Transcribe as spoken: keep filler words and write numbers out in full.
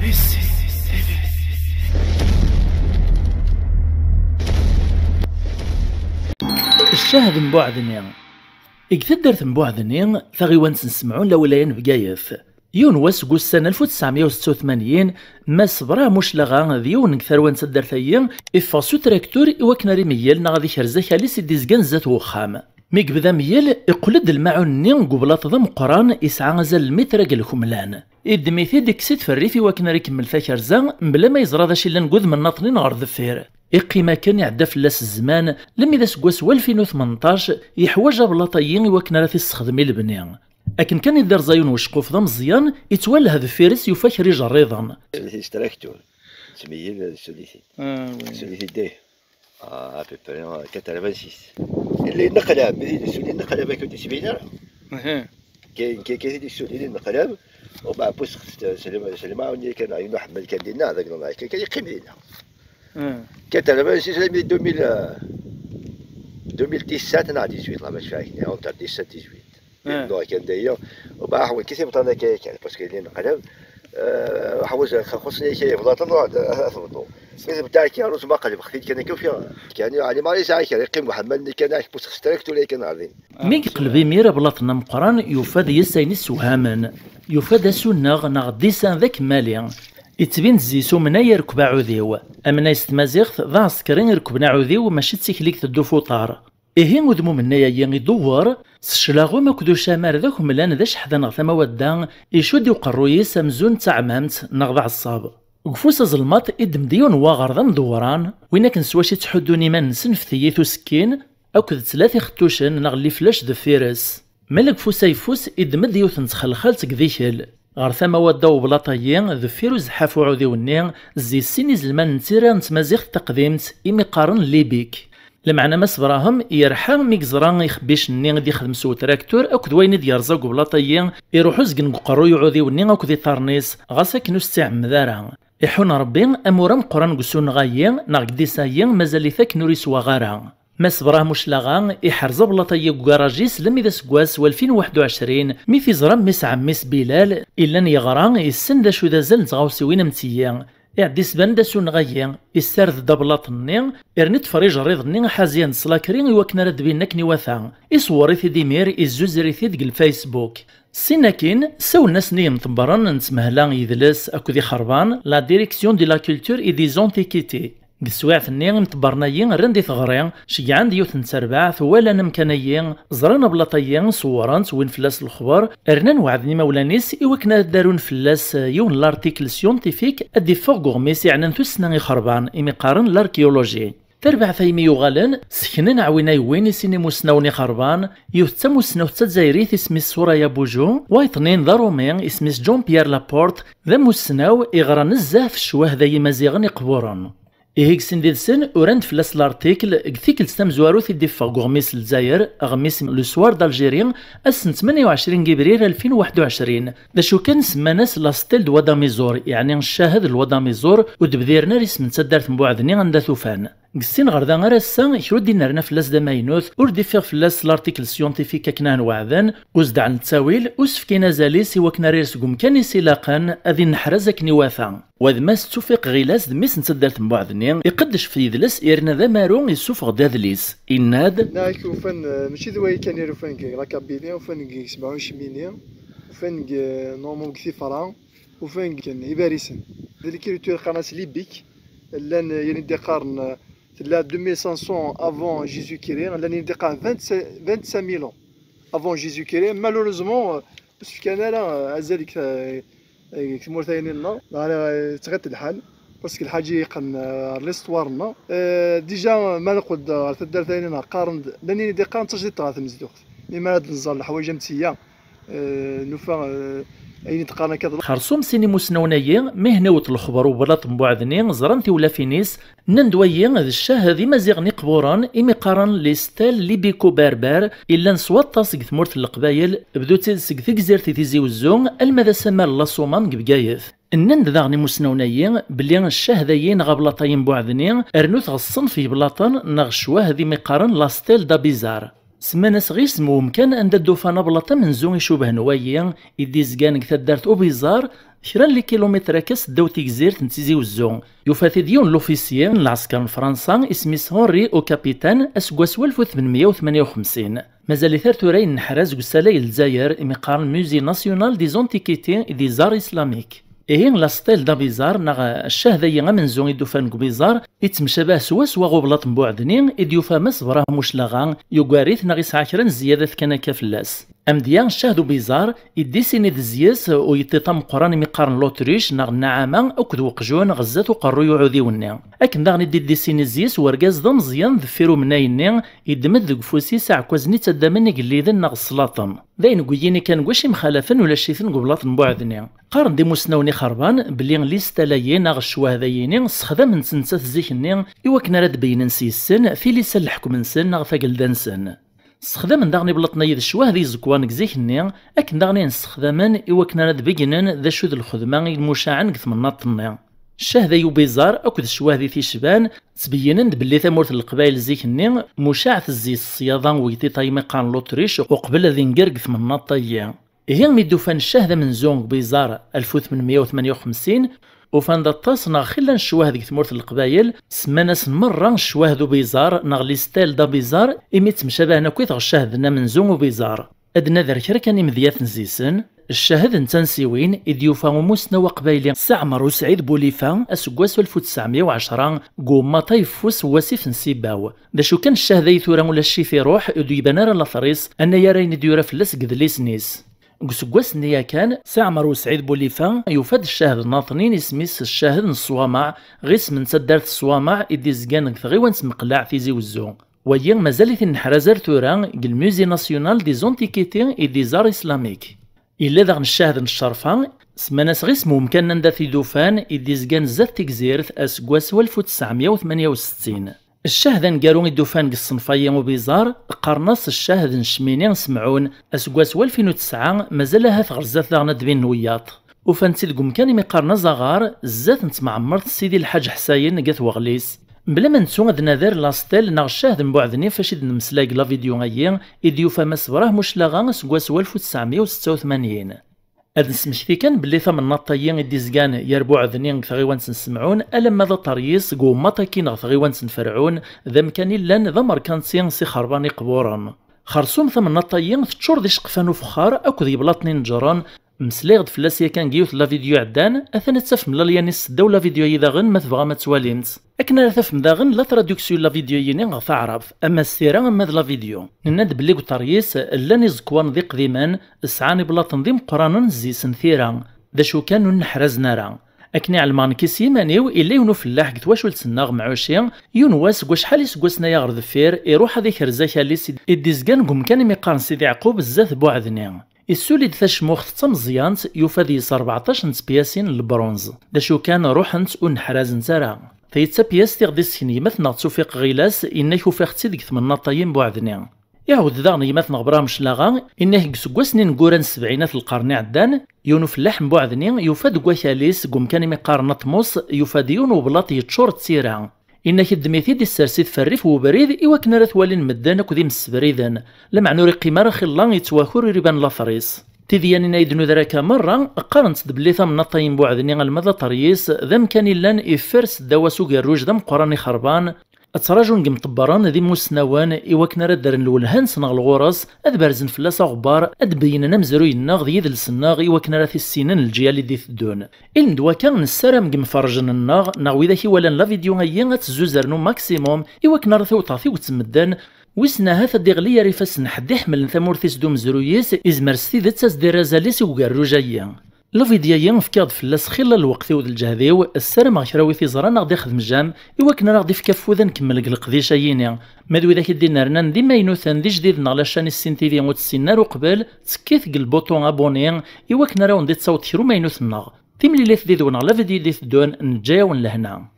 Ccah d Mbuɛdni. Deg taddart n Buɛdni, taɣiwant n Semɛun, lawlaya n Bgayet, yiwen wass deg ussan alef u tesɛemya u setta u tmanyin, Mass Brahim Uclaɣa d yiwen deg tarwa n taddart-agi iffeɣ s utraktur i wakken ara imeyyel neɣ ad ikerz akal-is i d-izgan zdat n wexxam. Mi yebda ameyyel, iqqel-d lmaɛun-nni deg ublaṭ d ameqqran, isɛa azal n lmitr agelkemlan. Iddem-it-id, ikkes-it f rrif i wakken ara ikemmel takerza, mebla ma yeẓra d acu yellan deg udem n Naṭnin ɣer deffir. Iqqim akken, iɛedda fell-as zzman, lemmi d aseggas walfin u tmenṭac, yeḥwaǧ ablaṭ-agi i wakken ara t-issexdem i lebni. Akken kan i d-irẓa yiwen wecquf d ameẓyan, ittwaleh deffir-s, yufa kra ijerriḍen. Traktur, ttmeyyil, suli-t-id. Ah, oui. Suli-t-id, eh. Ah, à peu près, euh, quatre-vingt-six. Illi neqlab, illi suli neqlab akken ur d-yettbin ara. Aha. Kayen, kayen, kayen illi suli neqlab, u beɛpus selma, selma uni kan, ayen uḥemmel kan dinna, d agnu kan, kan yeqqim dinna. Ah. Quatre-vingt-six, armi deux mille, euh, deux mille dix-sept neɣ dix-huit, la, ma cfiɣ, entre dix-sept, dix-huit. Ah. Nuɣ kan daya. U beɛd ḥwel kisi bṭan akka yakan, parce que illi neqlab, euh, ḥwel xuṣṣen yaka yebḍa tnuɣ ad tebḍu. Mi tebda akka, rus ma qleb xfid kan akka ufiɣ. Kan, yani, ma yesɛa kan, iqqim Muḥemmed, kan, ak, bus xstrak tura yakan ɣer din. Mi yeqleb imir ablaṭ-nni ameqqran, yufa deg-s ayen issewhamen. Yufa-d asuneɣ neɣ ddisan d akemmali. Ittbin-d zzi-s umnay irekb aɛudiw. Amnay s tmaziɣt d aɛsekri irekben aɛudiw, mačči d tikli i iteddu f uṭar. Ihi udem umnay-agi idewwer, s cclaɣem akked ucamar d akemlan d aceḥdan ɣer tama wadda, icudd i uqerruy-is amzun d taɛmamt neɣ d aɛeṣṣab. Deg ufus azelmaḍ iddem-d yiwen n waɣer d amdewwran, win akken s wacu i ttḥuddun iman-nsen f tiyit usekkin, akked tlata ixettucen neɣ liflac deffir-s. Ma deg ufus ayeffus iddem-d yiwet n txelxalt deg dikel. Ɣer tama wadda ublaṭ-agi, deffir uzeḥḥaf uɛudiw-nni, zzi-s sin izelman n tira n tmaziɣt taqdimt, imi qqaren libik. Lameɛna Mass Brahim yerḥa mi yeẓra ixebbicen-nni i d-ixdem s utraktur akked wayen i d-yerẓa deg ublaṭ-agi, iruḥ uzgen deg uqerruy uɛudiw-nni akked iṭarren-is, ɣas akken ur s-tt-iɛemmed ara. Iḥun Rebbi, amur ameqqran deg usuneɣ-agi neɣ deg ddis-agi mazal-it akken ur iswaɣ ara. Mass Brahim Uclaɣa iḥerz ablaṭ-agi deg ugaraj-is lemmi d aseggas walfin u waḥed u ɛecrin, mi t-iẓra mmi-s ɛemmi-s Bilal, illan yeɣra, yessen d acu d azal n tɣawsiwin am tiyi. Iɛedda isban-d asuneɣ-agi, issared-d ablaṭ-nni, irna iṭṭfer ijerriḍ-nni aḥaziyan d slakri i wakken ara d-binen akken iwata. Iṣewwer-it-id imir, izzuzer-it-id deg lFacebook. Sin akkin, ssawlen-asen i yimḍebbren n tmehla n yidles akked ixerban, la Direction de la Culture et des Antiquités. Deg teswiɛt-nni, imḍebbren-agi rran di teɣri, ceggɛen-d yiwet n terbaɛt, walan amkan-agi, ẓran ablaṭ-agi, ṣewwren-t, wwin fell-as lexber, rnan weɛden imawlan-is i wakken ara d-arun fell-as yiwen n l'article scientifique ad d-iffeɣ deg uɣmis iɛnan tussna ixerban, imi qqaren l'archéologie. Tarbaɛt-a imi yuɣalen, seknen aɛwin-a yewwin i sin imusnawen ixerban, yiwet d tamusnawt tazzayrit isem-is Soraya Buju, wayeḍ-nni d aṛumi isem-is Jean-Pierre Laporte, d amusnaw iɣran nezzeh f ccwahda n yimaziɣen iqburen. Ihi deg sin did-sen uran-d fell-as l'article deg tikkelt tamezwarut i d-iffeɣ deg uɣmis n Lezzayer, aɣmis Le Soir d'Algérie, ass n tmenya u ɛecrin n yebrir alfin u waḥed u ɛecrin. D acu kan, semman-as La Stèle de Wadamizor, yeɛni ccahad n Lwadamizor, ur d-bdiren ara isem n taddart n Buɛedni anda t-ufan. Deg sin ɣer da ar ass-a, kra ur d-inerna fell-as d amaynut, ur d-iffiɣ fell-as l'article scientifique akken ahen weɛden, ur s-d-ɛen ttawil, ur s-fkin azal-is i wakken ara yers deg umkan-is ilaqen, ad inneḥraz akken iwata. Wa d Mass Tufiq Ɣilas, d mmi-s n taddart n Buɛedni, iqeddec f yidles yerna d amaru, isuffeɣ-d adlis. Inna-d: Nna-k ufan, eh, mačči d wayi kan i ufan deg la Kabylie, ufan deg Semɛun Cmini, ufan deg, eh, normalement deg Tifra, ufan deg Ibarisen. D l'écriture qqaren-as libyque, llan, eh, yen i d-iqqaren, eh, tella deux mille cinq cents avant Jésus-Christ, llan yen i d-iqqaren vingt-cinq, vingt-cinq mille ans avant Jésus-Christ. Malheureusement, eh, ur s-fkan ara, eh, azal deg, eh, deg tmurt-agi-nneɣ. Neɣ, eh, tɣiṭ lḥal, parce que lḥaǧa yeqqen, eh, ɣer l'histoire-nneɣ. Eh, déjà, ma neqqel-d ɣer taddart-agi-nneɣ, qqaren-d, llan yen i d-iqqaren d tajdidt ɣer tmezduɣt. Mi ara d-nẓer leḥwayeǧ am tiya, eh, nufa, eh, ayen i d-qqaren akka d xersum sin imusnawen-agi, mi hen-iweṭ lexber ublaṭ n Buɛedni, ẓran tiwlafin-is, nnan-d wagi d ccah d Imaziɣen iqburen, imi qqaren les stèles libyco-berbères, illan s waṭas deg tmurt n Leqbayel, bdut-id seg tegzirt i Tizi Wezzu, alma d asamar n Laṣumam deg Bgayet. Nnan-d daɣen imusnawen-agi belli ccah-agi neɣ ablaṭ-agi n Buɛedni, rnut ɣer ṣṣenf n yeblaṭen neɣ ccwah d imi qqaren la stèle d'Abizar. Semman-as ɣisem umkan anda d-ufan ablaṭ amenzu icubhen wayi, i d-izgan deg taddart Ubiẓar, kra n likilumitr akka seddaw tegzirt n Tizi Wezzu. Yufa-t-id yiwen n lufisyi n lɛesker n Fransa, isem-is Henri Aucapitaine, aseggas walef u tmenmeyya u tmenya u xemsin. Mazal-it ar tura yenneḥraz deg usalay n Lezzayer, imi qqaren Musée National des Antiquités et des Arts Islamiques. Ihi, la stèle d'Abizar, neɣ ccahda-yi amenzu i d-ufan deg Ubiẓar, ittemcabah swaswa ɣ ublaṭ n Buɛedni i d-yufa Mass Brahim Uclaɣa, yugar-it neɣ isɛa kra n zziyadat kan akka fell-as. Amedya, ccahd Ubiẓar, iddisini-d zzis u yeṭṭiṭ ameqqran imi qqaren l'Autriche neɣ nnaɛama akked weqjun ɣer zdat uqerruy uɛudiw-nni. Akken daɣen i d-iddisini zzis wergaz d ameẓyan deffir umnay-nni, iddem-d deg ufus-is aɛekkaz-nni ttaddamen igelliden neɣ ṣṣlaṭen. D ayen n wiyini kan n wacu imxalafen ulac-iten deg ublaṭ n Buɛedni. Qqaren-d imusnawen ixerban belli listala-yi neɣ ccwahda-yini ssexdamen-tt nettat zik-nni i wakken ara d-beyynen s yes-sen tilisa n leḥkem-nsen neɣ tagelda-nsen. Ssexdamen daɣen iblaṭen-ayi d ccwahda iẓekwan deg zik-nni, akken daɣen i nsexdamen i wakken ara d-beyynen d acu d lxedma i lmucaɛen deg temnaḍt-nni. Ccahda-yi Ubiẓar akked ccwahd-it icban ttbeyyinen-d belli tamurt n Leqbayel zik-nni mucaɛet zzis ṣṣyada n wegtiṭ-ayi imi qqaren l'Autriche uqbel ad inger deg temnaḍt-ayi. Ihi mi d-ufan ccahd amenzu deg Ubiẓar alef u tmenmeyya u tmenya u xemsin, ufan-d aṭas neɣ xilla n ccwahd deg tmurt n Leqbayel, semman-asen merra ccwahd Ubiẓar neɣ les stèles d'Abizar, imi ttemcabahen akkit ɣer ccahd-nni amenzu Ubiẓar. Ad d-nader kra kan imedyaten zzisen. Ccahd n tansiwin i d-yufa umusnaw aqbayli Si Ɛmer U Sɛid Bulifa aseggas alef u tesɛemya u ɛecṛa deg ummaṭ ayeffus n wasif n Sibaw. D acu kan, ccahda-yi tura ulac-it iruḥ, ur d-iban ara later-is, anagar ayen i d-yura fell-as deg yedlisen-is. Deg useggas-nni yakan, Si Ɛmer U Sɛid Bulifa yufa-d ccahd n aṭnin, isem-is ccahd n Ṣṣwamaɛ, ɣ isem n taddart Ṣṣwamaɛ i d-izgan deg tɣiwant n Meqleɛ Tizi Wezzu. Wayi mazal-it inneḥraz ar tura deg le Musée National des Antiquités et des Arts Islamiques. Yella daɣen ccahd n Ccerfa, semman-as ɣ isem umkan anda t-id-ufan, i d-izgan zdat tegzirt, aseggas alef u tesɛemya u tmenya u settin. Ccahd aneggaru i d-ufan deg ṣṣenf-ayi Ubiẓar, qqaren-as ccahd n Cmini Semɛun, aseggas walfin u tesɛa, mazal ahat ɣer zdat daɣen ad d-binen wiyaḍ. Ufan-tt-id deg umkan imi qqaren Azaɣar, zdat n tmeɛmert Sidi Lḥaǧ Ḥsayen deg At Weɣlis. Mebla ma nettu ad nader la stèle neɣ ccahd n Buɛedni fac i d-nemmeslay deg la vidéo-ayi, i d-yufa Mass Brahim Uclaɣa aseggas walef u tesɛemya u setta u tmanyin. Ad nesmekti kan belli tamnaḍt-ayi i d-izgan gar Buɛedni deg tɣiwant n Semɛun alamma d Aṭeryis deg wemmaṭ-agi neɣ tɣiwant n Ferɛun, d amkan i llan d amerkanti s ixerban iqburen. Xersum tamnaḍt-ayi teččur d iceqfan ufexxar akked yeblaṭen ineǧren. Meslayeɣ-d fell-as yakan deg yiwet n la vidéo iɛeddan, atan ad tafem lalyan-is seddaw la vidéo-ayi daɣen ma tebɣam ad twalimt. Akken ara tafem daɣen la traduction n la vidéo-yini ɣer taɛrabt, ama s tira ama d la vidéo. Nenna-d belli deg Uṭeryis llan iẓekwan d iqdimen, sɛan iblaṭen d imeqqranen zzisen tira, d acu kan ur nneḥrazen ara. Akken i ɛelmeɣ nekk s yiman-iw, illa yiwen ufellaḥ deg twacult-nneɣ Mɛuci, yiwen wass deg wacḥal iseggasen aya ɣer deffir, iruḥ ad ikrez akal-is i d-izgan deg umkan imi qqaren Sidi Ɛqub zdat Buɛedni. Issuli-d tacmuxt d tameẓyant, yufa deg-s rbeɛṭac n tepyasin n lebṛunz. D acu kan, ruḥent ur nneḥrazent ara. Tayi d tapyast i ɣ-d-issken gma-tneɣ Tufiq Ɣilas, yenna-k ufiɣ-tt-id deg temnaḍt-ayi n Buɛedni. Iɛawed daɣen gma-tneɣ Brahim Claɣa, yenna-k deg useggas n ineggura n ssebɛinat n lqern iɛeddan, yiwen ufellaḥ n Buɛedni yufa-d deg wakal-is, deg umkan imi qqaren Aṭmus, yufa-d yiwen ublaṭ yeččur d tira. Inna-k ddem-it-id, issers-it f rrif n ubrid i wakken ara t-walin medden akked imssebriden, lameɛna ur iqqim ara xilla, yettwaker ur iban later-is. Tidyanin ay d-nuder akka merra, qqarent-d belli tamnaḍt-ayi n Buɛedni alma d Aṭeryis d amkan illan iffer seddaw-as ugerruj d ameqqran ixerban, ttrajun deg imṭebbren d imusnawen i wakken ara ddren lwelha-nsen ɣer lɣur-s, ad berzen fell-as aɣebbar, ad d-beyynen amezruy-nneɣ d yidles-nneɣ i wakken ara t-issinen lǧyal i d-iteddun. Ilmend wakka, nessaram deg imferrjen-nneɣ neɣ widak iwalan la vidéo-ayi ad tezzuzren au maximum i wakken ara tewteɣ tiget n medden, wissen ahat ad d-iɣli ar ifassen ḥedd iḥemmlen tamurt-is d umezruy-is, izmer s tidet ad s-d-irr azal-is i ugerruj-ayi. La vidéo-ayi fkiɣ-d fell-as xilla lweqt-iw d lǧehd-iw, ssarameɣ kra wi t-iẓran ad ɣ-d-ixdem j'aime i wakken ara ɣ-d-ifk afud ad nkemmel deg leqdic-ayini. Ma d widak i d-innernan d imaynuten d ijdiden ɣer la chaîne Issin T V ur tt-ssinen ara uqbel, ttekkit deg lbuṭu abonné i wakken ara wen-d-ittaweḍ kra umaynut-nneɣ. Timlilit did-wen ɣer la vidéo i d-iteddun, neǧǧa-yawen lehna.